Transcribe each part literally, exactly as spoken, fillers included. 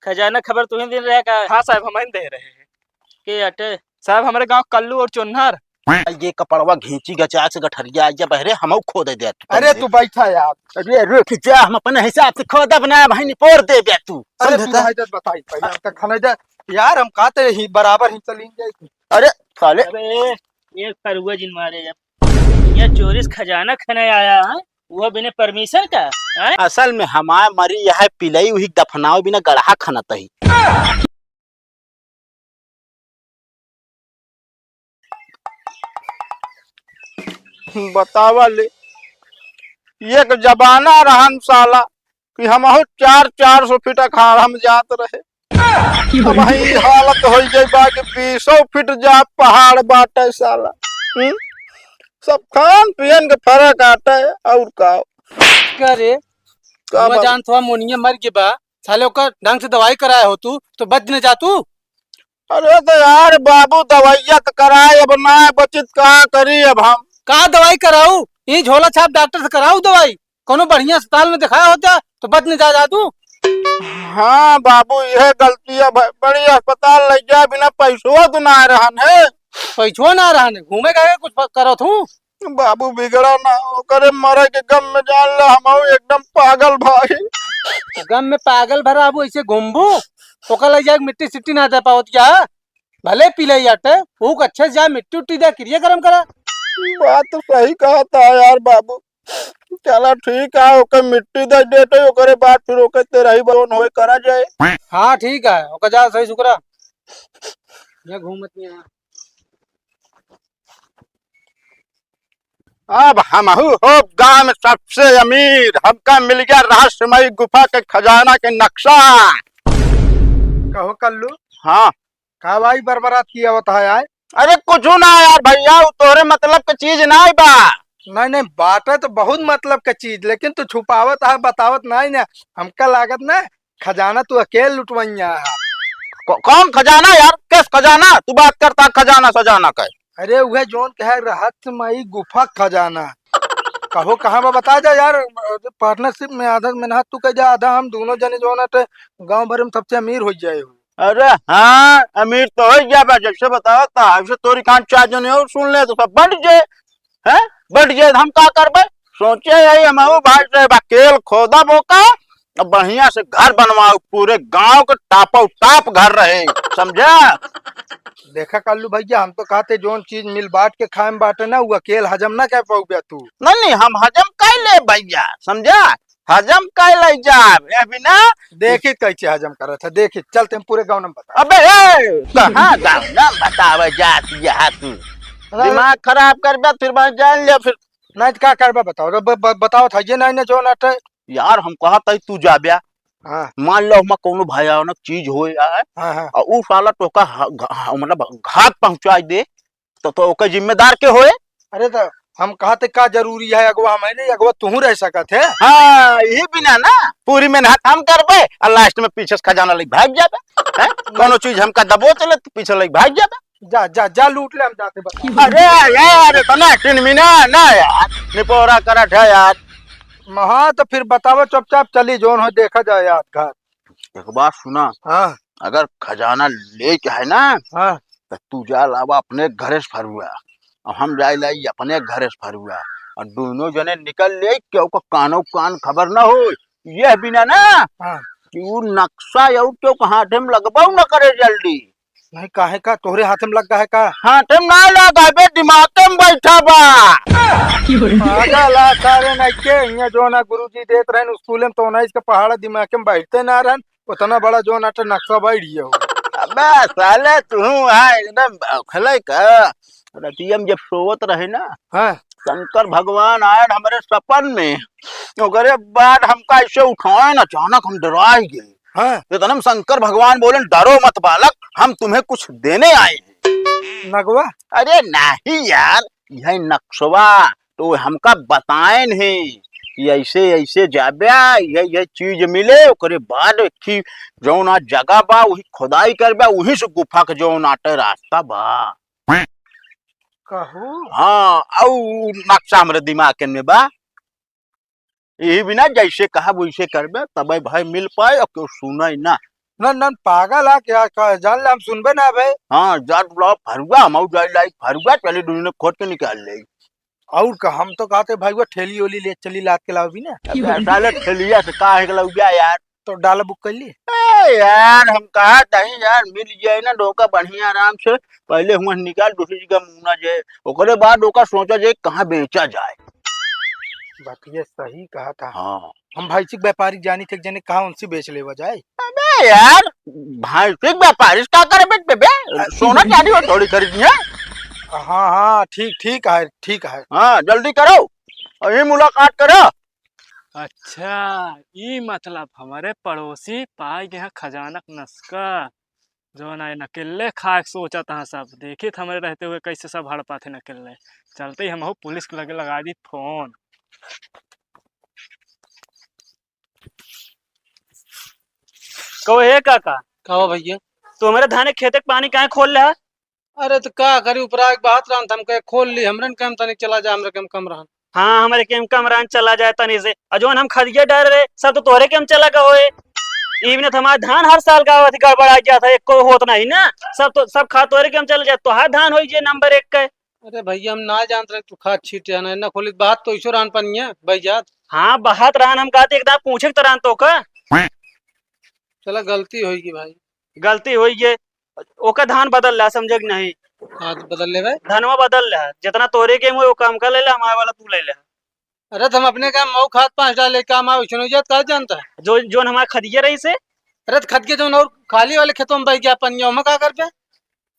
खजाना खबर तुहीं दिन रहे का? हाँ साहब, हम ही दे रहे हैं। के अटे? साहब, हमरे गाँव कल्लू और चोन्हर। ये कपड़वा घींची गचाक से गठरिया आइया बहरे, हमहू खोदे दे तू अरे पहले। तू बैठा यार। अरे रुक जा, हम अपने हिसाब से खोदब ना, भाई निपोर दे बे तू। अरे समझे तू ता? भाई जब बताई पहले हमका खाना दे। यार हम कहते ही बराबर ही चली जाए। अरे साले। अरे एक फरुआ जिन मारे जब ये चोरी से खजाना खने आया है, वो बिना परमिशन का है? असल में हमार मरी यह पिलई उही दफनाओ बिना गड़हा खनत ही। बतावा ले, एक जमाना रहन साला कि हमहू चार, चार सौ फीट अखाड़ हम जात रहे। अब भाई हालत हो गई बा कि बीसों फीट जा पहाड़ बाटे साला। हम्म? सब खान पियन के फर्क आटे और का। का रे? का हुआ बात? जान थोड़ा मोनिया मर गए बा, साले ओकर ढंग से दवाई कराए हो तू, तो बच न जा तू। अरे तो यार बाबू, दवाइया तो कराए, अब ना बचित का करी अब हम? का दवाई कराऊ? ये झोला छाप डॉक्टर से कराऊ दवाई, कोनो बढ़िया अस्पताल में दिखाया होता तो बच न जा, जा तू। हाँ बाबू, यह गलती है भाई, बड़ी अस्पताल ले जाए, बिना पैसवा तो ना रहन है। पैसवा ना रहन है, घूमे गए कुछ प-, करत हूँ। बाबू बिगड़ा ना, ओकरे मरे के गम में जान ला, हम एकदम पागल भाई। गम में पागल भरा, अब ऐसे घूमबू, ओकर ले जाके मिट्टी सिट्टी ना दे पावत क्या? भले पी ले जाते, फूक अच्छे से जा, मिट्टी उट्टी दे, क्रिया गरम करा। बात तो सही कहा था यार बाबू। चला ठीक है, ओके मिट्टी दे देते, ओकरे बाद फिर ओके तेरा ही बरोन होए करा जाए। हाँ ठीक है, ओके जा सही सुकरा। ये घूमत नहीं है। अब हमहू हो गांव में सबसे अमीर, हमका मिल गया रहस्यमयी गुफा के खजाना के नक्शा। कहो कल्लू। हाँ। का भाई बरबरात किया होता है यार? अरे कुछ ना यार भैया, वो तोरे मतलब के चीज ना बा। नहीं, नहीं, बात है तो बहुत मतलब के चीज, लेकिन तू छुपावत है, बतावत नहीं ना। हमका लागत ना खजाना तू अकेल लुटवैया है। कौ-, कौन खजाना यार? किस खजाना? तू बात करता खजाना सजाना का? अरे उहे जौन कहे रहस्यमयी गुफा खजाना। कहो कहाँ बा बता जा यार, पार्टनरशिप में आधा मेहनत तू कह जा, आधा हम दोनों जने जौन अटे गाँव भर में सबसे अमीर हो जाए हो। अरे हाँ, अमीर तो हो गया बा, जैसे बतावा था, ऐसे तोरी कान चार जने और सुन ले तो सब बंट जाए, हैं? बंट जाए तो हम का करबे? सोचे यही हम भाई से बा केल खोदा बोका, अब बढ़िया से घर बनवाओ, पूरे गांव के टापो टाप घर रहे, समझा? देखा कल्लू भैया, हम तो कहते जौन चीज मिल बांट के खाए में बाटे ना, वो अकेल हजम ना कर पाउबे तू। नहीं, नहीं, हम हजम कर ले भैया, समझा? हजम कर ले जाब, ए बिना। देखी कैसे हजम करत है, देखी, चलते हम पूरे गाँव में बता। अबे ए, कहाँ गाँव ना बतावे जात यहाँ तू? अरे दिमाग खराब करबे, फिर मैं जान ले फिर। नहीं तो का करबे बताओ, ब-, ब-, बताओ था ये नहीं ना जौन अटे। यार हम कहा था तू जाब्या। हाँ। मान लो हम कौनो भयानक चीज हो यार। हाँ, हाँ। और उ साला तोका ह-, घ-, ह-, मतलब घात पहुंचाई दे, तो, तो ओकर जिम्मेदार के होए? अरे तो हम कहा थे का जरूरी है अगवा, मैंने अगवा तुहू रह सकत है। हाँ, यही बिना ना पूरी मेहनत हम करबे और लास्ट में पीछे से खजाना लेके भाग जाबे। हैं? कोनो चीज हमका दबो चले तो पीछे लेके भाग जाबे। जा, जा, जा लूट ले, हम जाते बता। अरे यार, इतना टिनमिना ना यार, निपोरा करत है यार। हाँ, तो फिर बतावा चुपचाप चली, जौन हो देखा जाए यार घर। एक बात सुना, हाँ। अगर खजाना ले के है ना, हाँ। तो तू जा लावा अपने घरे से फरुआ, और हम जाए लाई अपने घरे से फरुआ, और दोनों जने निकल ले, केहू का कानो कान खबर ना हो। यह बिना ना हाँ। कि वो नक्शा या केहू का हाथे में लगबाऊ ना करे जल्दी। नहीं, काहे का? तोहरे हाथ में लग है का? हाथ में ना लगा बे, दिमाग में बैठा बा। पागल आ सारे, नहीं के, यहाँ जो ना गुरुजी देत रहन स्कूल में, तो ना इसके पहाड़ा दिमाग में बैठते ना रहन, उतना बड़ा जो ना नक्शा बैठ गया हो। अबे साले, तू आ एकदम बौखले का। रतिया में जब सोवत रहे ना, हाँ। शंकर भगवान आयन हमरे सपन में, ओकरे बाद हमका ऐसे उठायन, अचानक हम डराई गए। हाँ। इतने में शंकर भगवान बोले, "डरो मत बालक, हम तुम्हें कुछ देने आए हैं।" नगवा? अरे नहीं यार, यह नक्शवा तो हमका बताए नहीं कि ऐसे ऐसे जाब्या, यह यह चीज मिले, ओकरे बाद एक ठे जौन आ जगह बा, वही खुदाई करब्या, वही से गुफा के जौन आटे रास्ता बा। कहू? हाँ, अउ नक्शा हमरे दिमाग में बा। यही बिना जैसे कहा वैसे करबे, तबे भाई मिल पाए और केहू सुने ना। ना, ना, पागल है क्या? का जान ले, हम सुनबे ना बे। हाँ, जा तू लाओ फरुआ, हम आऊ जाई लाई फरुआ, चली दुनिया खोद के निकाल ले। और का, हम तो कहते भाई वो ठेली ओली ले चली, लाद के लाओ भी ना। अबे साले ठेलिया से काहे के लाऊ बे यार? तो डाला बुक कर ली। ए यार, हम कहा तही यार, मिल जाए ना डोका बढ़िया आराम से, पहले हुआ निकाल, दूसरी जगह मुँह ना जाए, ओकरे बाद ओका सोचा जाए कहाँ बेचा जाए। बात ये सही कहा था। हाँ। हम भाई से व्यापारी जानी थे, जने कहा उनसे बेच लेवा जाए। अबे यार, भाई से व्यापारी से का करे बेच बे? सोना चांदी हो थोड़ी खरीदनी है। हाँ, हाँ, ठीक, ठीक है, ठीक है। हाँ, जल्दी करो, अभी मुलाकात करो। अच्छा, ई मतलब हमरे पड़ोसी पाए गए हैं खजानक नस्का, जो ना नकेले खाए के सोचत हैं सब। देखित हमरे रहते हुए कैसे सब हड़पा थे नकेले। चलते ही हमहू पुलिस के लगे लगा दी फोन। कहो, "हे काका, का हो भैया?" तू हमरे धान के खेते के पानी काहे खोल ले है?" अरे तो का करी, उपरा एक बात रहन, त हमके खोल ली, हमरन के हम तनिक चला जा, हमरे के हम कम रहन। हाँ, हमरे के हम कम रहन, चला जाए तनी से। और जौन हम खदिया डाल रहे, सब तो तोहरे के हम चला का होए। इवने तो हमार धान हर साल का अथी गड़बड़ा जात है, एको होत नहीं ना। सब तो, सब खा तोहरे के हम चला जाए, तोहार धान होई जे नंबर एक के। अरे भैया, हम ना जानत रहे तू खाद छीटे है ना, इन्ना खोली बात तो ऐसो रहन पनिया, भाई जात। हाँ, बात रहन, हम कहते एक दाँव पूछे के तो रहन तो का। चला, गलती होई गई भाई। गलती होई गई, ओका धान बदल ला, समझे कि नहीं? हाँ, तो बदल ले भाई। धनवा बदल ला, जितना तोरे के मुँह ओका हमका ले ला, हमारे वाला तू ले ले। अरे, तो हम अपने काम मऊ खाद पाँच डाले काम आवे, सुनो जात का जानता है? जो, जोन हमारे खदिया रही से। अरे, तो खद के जोन और खाली वाले खेतों में बह गया पनिया, हम का कर पे?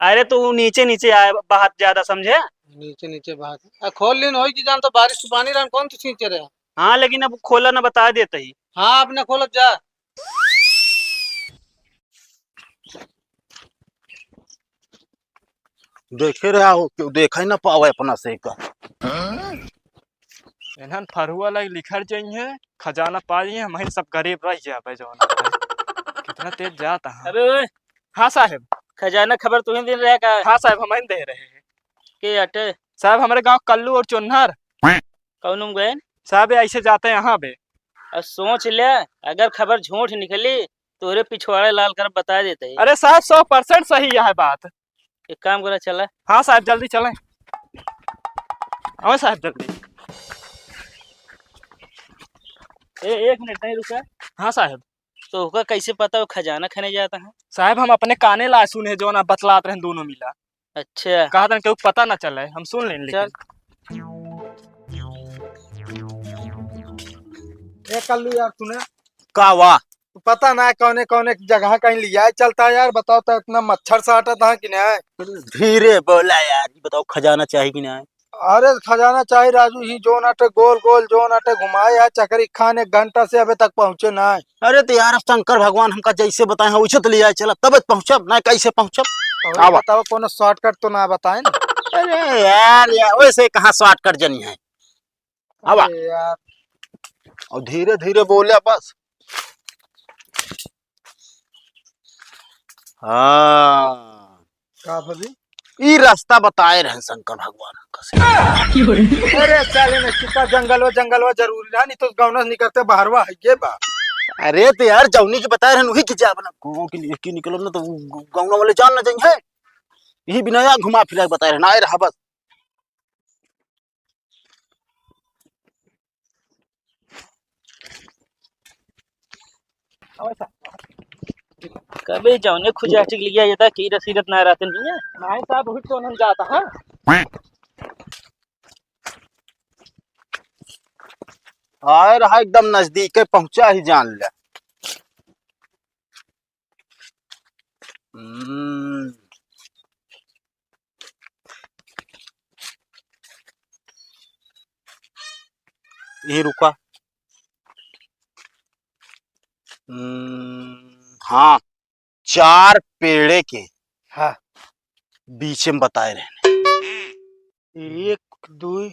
अरे, तो नीचे नीचे आए, बहात ज्यादा समझे? नीचे नीचे बहात। आ, खोल लेन होई कि जान तो बारिश के पानी रहन, कौन तो सींचे रहे? हाँ, लेकिन अब खोला ना, बता देते ही। हाँ, अपने खोलब जा। देखे रहा हो, क्यों देखा ही ना पावे अपना से का। इन्हन फरुआ लाग लिखर जइहें, खजाना पा जइहें, हमहिन सब गरीब रह जाबे जौन है। कितना तेज जात है। अबे ओए। हाँ साहेब। खजाना खबर तुही दिन रहे का? हाँ साहेब, हमहिन दे रहे हैं। के अटे? साहेब, हमरे गाँव कल्लू और चोन्हर। कौन में गए? साहेब, ऐसे जाते यहाँ बे। और सोच ले, अगर खबर झूठ निकली, तोरे पिछवाड़े लाल कर बता देते हैं। अरे साहेब, सौ percent सही है बात। एक काम करा, चला। हाँ साहेब, जल्दी चलें। हाँ साहेब, जल्दी। ए, एक मिनट, नहीं रुका। हाँ साहेब। तो ओका कैसे पता वो खजाना खने जाता है? साहेब, हम अपने काने ला सुने, जौन आप बतलात रहन दोनों मिला। अच्छा। कहा था केहू पता ना चले, हम सुन लेन, लेकिन। चल। ए कल्लू यार, सुने। का वा? पता ना कौने कौने जगह कहीं लिया चलता है यार, बताओ तो इतना मच्छर साटत है कि नहीं? धीरे बोला यार, ये बताओ खजाना चाही कि नहीं? अरे खजाना चाही राजू, ही जोन अटे गोल गोल, जोन अटे घुमाए है चक्री खान, एक घंटा से अबे तक पहुँचे ना। अरे तो यार, अब शंकर भगवान हमका जैसे बताए हैं वैसे तो ले आए चला, तब पहुँचब ना, कैसे पहुँचब? और आवा। बताओ, कोनो shortcut तो ना बताए ना। अरे यार, यार, वैसे कहाँ shortcut जनी है? आवा। अरे यार। और धीरे धीरे बोले बस। हाँ। का भाभी? ई रास्ता बताए रहन शंकर भगवान हमका से। अरे साले ने चुपा जंगलवा, जंगलवा जरूरी रहा, नहीं तो गौना से निकलते बहरवा है ये बा। अरे तो यार, जौनी की बताए रहन वही की जाब ना, गाँव के लिए की निकलब ना तो गौना वाले जान ना जाइए। यही बिना यहाँ घुमा फिरा के बताए रहन, आए रहा बस। कबे जौने खुजाटी के लिए ये तक कीरत सीरत ना रहते नहीं है। नाई साहब, वही तो हम जाता है। आए रहा, एकदम नजदीक है, पहुंचा ही जान ले। हम्म। ये रुका। हम्म, हाँ, चार पेड़े के हाँ। बीचे में बताए रहने। एक, दुई,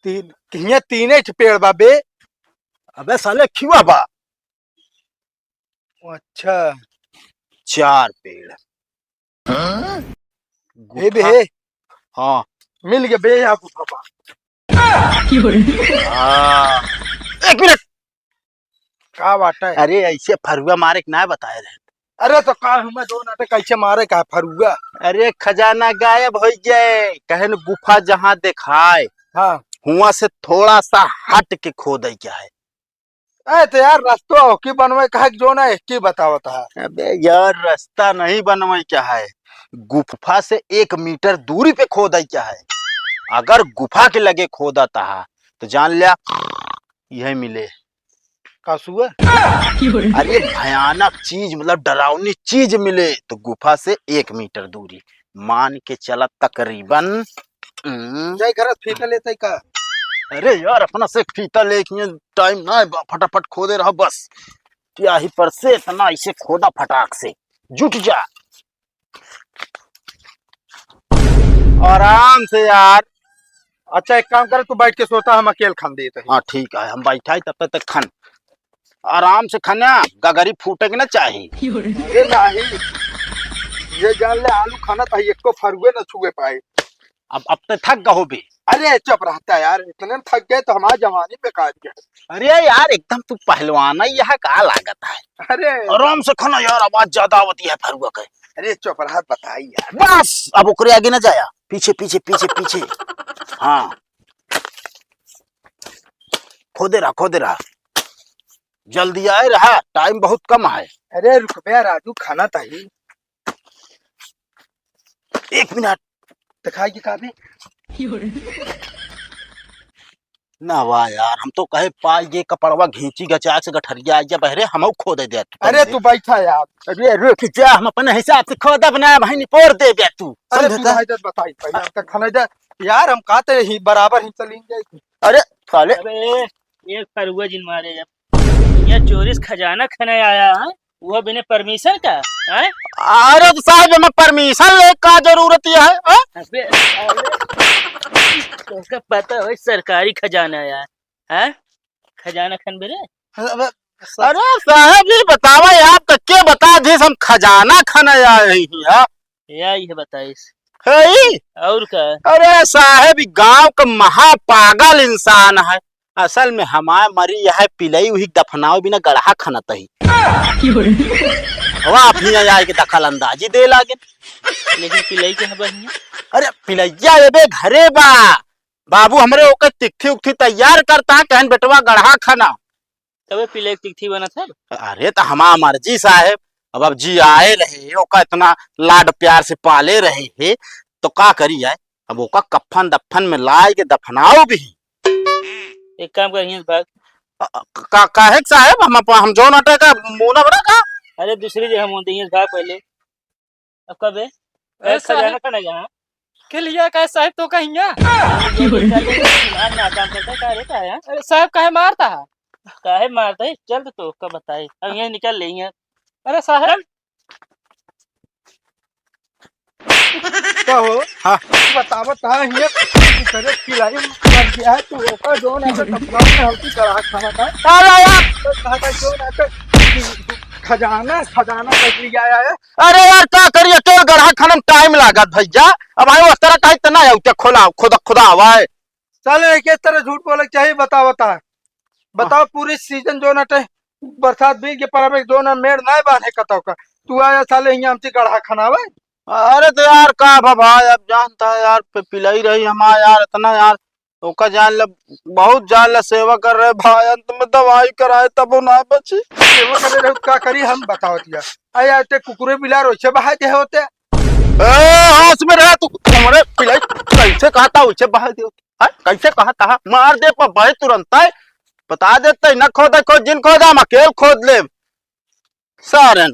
तीन, हियाँ तीने ठे पेड़ बा बे। अबे साले, खिवा बा। अच्छा। चार पेड़। हाँ? ए बे, गुफा। हाँ। मिल गया बे, यहाँ गुफा बा। हाँ। एक मिनट। का बात है? अरे, ऐसे फरुआ मारे के ना बताए रहे। अरे तो का हुआ, जो नाटे कैसे मारे का फरुआ? अरे खजाना गायब होइ गए, कहेन गुफा जहाँ देखाए, हाँ। हुआ से थोड़ा सा हट के खोदे क्या है। ए तो यार रस्तो की बनवे का है कि जो ना एक ही बतावत है। अबे यार रस्ता नहीं बनवे क्या है, गुफा से एक मीटर दूरी पे खोदे क्या है। अगर गुफा के लगे खोदत है तो जान लिया यही मिले। का सुअर? अरे भयानक चीज, मतलब डरावनी चीज मिले तो गुफा से एक मीटर दूरी, मान के चला तकरीबन। हम्म। जाए घर से फीता लेते का? अरे यार, अपना से फीता लेके टाइम ना है, फटाफट खोदे रहो बस। क्या ही पर से इतना इसे खोदा फटाक से, जुट जा। आराम से यार। अच्छा, एक काम कर, तू बैठ के सोता, हम अकेल खन देते हैं। हाँ, ठीक है, हम बैठा ही तब तक खन। आराम से खना, गगरी फूटे के ना चाही। ये नहीं, ये जान ले, आलू खाना था, एको फरुए न छुए पाए। अब, अब तो थक गहो बे। अरे, चुप रहता यार, इतने में थक गए तो हमारी जवानी बेकार गया। अरे यार, एकदम तू पहलवान है, यह का लागत है? अरे। आराम से खना यार, आवाज ज्यादा आवती है फरुआ के। अरे, चुप रहा, बताई यार। बस, अब ओकरे आगे ना जाया, पीछे, पीछे, पीछे, पीछे। हाँ। खोदे रहा, खोदे रहा। जल्दी आए रहा, टाइम बहुत कम है। अरे रुक बे राजू, खाना ताही। एक मिनट। दिखाई के काबे? ना वाह यार, हम तो कहे पाई ये कपड़वा घींची गचा से गठरिया आइया बहरे, हमहू खोदे दे तू अरे पहले। तू बैठा यार। अरे रुक जा, हम अपने हिसाब से खोदब ना, भाई निपोर दे बे तू। अरे समझे तू का? भाई जब बताई पहले हमका खाना दे। यार हम कहते ही बराबर ही चलेंगे। अरे साले। अबे, एक फरुआ जिन मारे जब। यहाँ चोरी से खजाना खने आया है, वो बिना परमिशन का, हैं? अरे तो साहब, हमें परमिशन ले का जरूरत है, हैं? अबे, अरे, तोहका पता हो सरकारी खजाना आया है, हैं? खजाना खन बेरे? अबे, अरे साहब, ये बतावा यार, तो के बता दिस हम खजाना खने आए ही, हाँ? या ये बताइस। है ही? और का? अरे साहब, ई गांव का महापागल इंसान है। असल में हमार मरी यह पिलई उही दफनाओ बिना गड़हा खनत ही। वह अपनी आए के दखल अंदाजी दे लागे। लेकिन पिलई के हबे हियां? अरे पिलैया एबे घरे बा। बाबू हमरे ओकर तिकथी उकथी तैयार करता, कहन बेटवा गड़हा खना। तबे पिलई के तिकथी बनत है। अरे तो हमार मर्जी साहेब, अब, अब जी आए रहे, ओका इतना लाड प्यार से पाले रहे हे, तो का करी जाए? अब ओका कफन दफन में लाए के दफनाओ भी। एक काम कर, हियां से भाग। अ, अ, का, काहे के साहेब? हम अप-, हम जौन अटे का मुंह ना बड़ा का? अरे दूसरी जगह मुंह दे, हियां से भाग पहले। अब कबे? ए, ए, खजाना साहेब। कहाँ गया? के लिया का साहेब तो कहिया? ये तो चल रही है, दिमाग ना काम करता, का रे, का है? अरे साहेब काहे मारता है? काहे मारता है? चल तो, तो का बताई। अब यहीं निकल ले, यहीं। अरे साहेब। चल। का हो? हाँ। तू बतावत है, ये तेरे पिलाई मर गया है, तू ओकर जौन ऐसे कपड़ा में हल्की चढ़ा खाना था। अरे यार! तो कहा था, जौन ऐसे खजाना, खजाना कर लिया है। अरे यार, का करी, अकेल गड़हा खनन टाइम लागत भैया। अब आए उस तरह का इतना है, उठे खोला, खुदा, खुदा हवा है। चल, एक, एक तरह झूठ बोले के चाहिए, बतावत है। बताओ, पूरी सीजन जौन अटे, बरसात बीत के, पर अब एक जौन मेड़ नाय बांधे कतौ का। तू आया साले हियां हमसे गड़हा खनावे। अरे तो यार का भा भाई, अब जानता है यार, पि-, पिलाई रही हमार यार, इतना यार, ओका जान ले, बहुत जान ले सेवा कर रहे भाई, अंत में दवाई कराए तब वो ना बची। सेवा करे रहे, का करी हम बताओ तिया। अरे यार, ते कुकुरे बिलार वैसे बहाय दे होते। ए, होश में रह तू, हमरे पिलाई कैसे कहता वैसे बहाय दे होते। हैं? कैसे कहा तहा? मार दे पर भाई तुरंत है। बता देते न खोदे, खोद जिन खोदा, हम अकेल खोद लेब। सारन।